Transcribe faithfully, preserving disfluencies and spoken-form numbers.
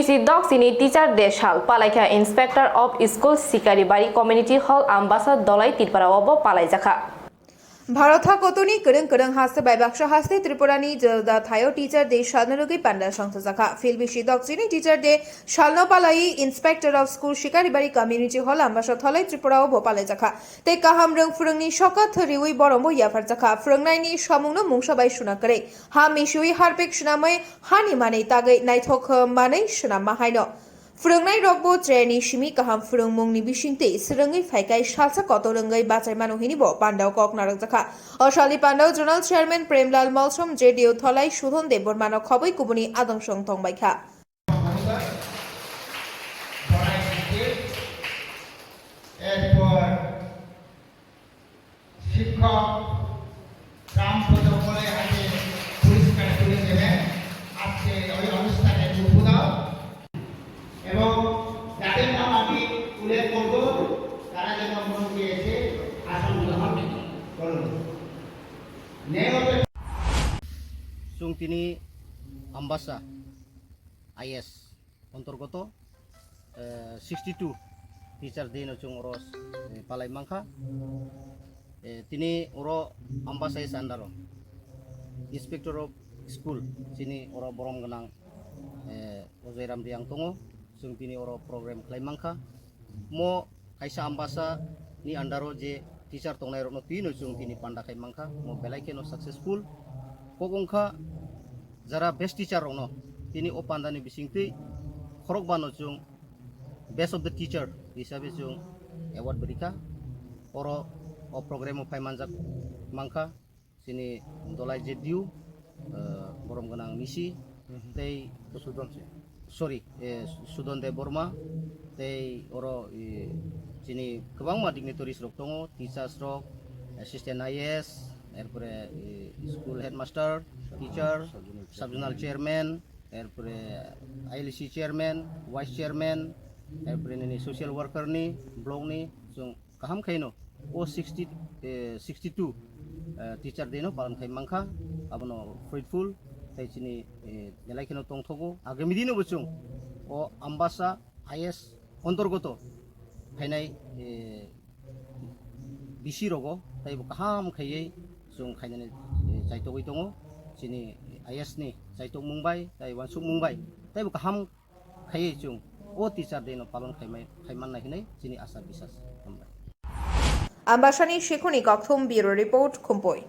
Sisi dok chini Teacher Day sal palaikha Inspector of School Sikaribari Community Hall Ambasa Dolai Tripura o bo palaijakha. Bharat hakotoni kwrwng kwrwng haste bai baksa haste Tripura ni juda thaio Teacher Day salno rwgwi panda songchajakha. Phil bisi dok chini Teacher Day salno palai Inspector of School Sikaribari Community Hall Ambasa Dolai Tripura o bo palaijakha. Tei kaham rwng phwrwngni soka thwriwi borombo yapharjakha. Phwrwngnaini samungno mungsa bai suna kwrwi. Ha misiwi harpik swnamwi hani manwi tagwi naithok manwi swnamma haino. Phwrwngnairokbo cherni simi kaham phwrwngmungni bisingtwi swrwngwi phaikai salsa kotor wngwi bachaimano hinibo pandao kok narwkjakha. O salni pandao Zonal Chairman Premlal Molsom, J D O Dolai Sudhon Debbarmano khobwi kubuni adong song tongbaikha. এরপর শিক্ষক গ্রাম প্রজন্মরে আগে পরিষ্কার করে দেবেন। আজকে ওই অনুষ্ঠানে উপদাও এবং যাদের নাম আমি উল্লেখ করব, তারা যেন মঞ্চে এসে আসন গ্রহণ করুন। নেগত- Chwng tini Ambasa I S ontorgoto, eh, sixty two Teacher Day no chwng oro, eh, palai mankha. Eh, tini oro Ambasa is under o Inspector of School chini oro borom gwnang, eh, Ojoy Ram Reang tongo. Chwng tini oro program khlai mankha. Mo kaisa Ambasa ni under o je teacher tongnai rokno twino chwng tini panda khai mankha. Mo belai kheno successful. Kok wngkha jara best teacher rokno tini o panda ni bisingtwi khorokbano chwng best of the teacher hisabe chwng award bo rikha. Oro o program o phai manjak mankha chini Dolai J D U, eh, borom gwnang Nisi, Mhm. tei Sudon se. Sorry, eh, Sudon Debbarma, tei oro, eh, chini kwbangma dignitaries rok tongo, teachers rok, assistant I S, erpore, eh, school headmaster, teacher, sub zonal chairman, erpore I L C chairman, vice chairman, erpore nini social worker ni, block ni, chwng kaham khaino o sixty, eh, sixty two, eh, Teacher Day no palon khai mankha, abono grateful, tei chini, eh, belai kheno tongthogo. Agami dino bo chwng o Ambasa I S ontorgoto phainai, eh, bisi rogo tei bo kaham khaiwi chwng khainani, eh, chaitogwi tongo. Chini I S ni chaitokmung bai tei uansukmung bai tei bo kaham khaiwi chwng o Teacher Day no palon khaimai, khaimannai hinwi chini asa bisas. Hambai. Ambasani Shikhuni Kokthum, Bureau Report, Khumpui.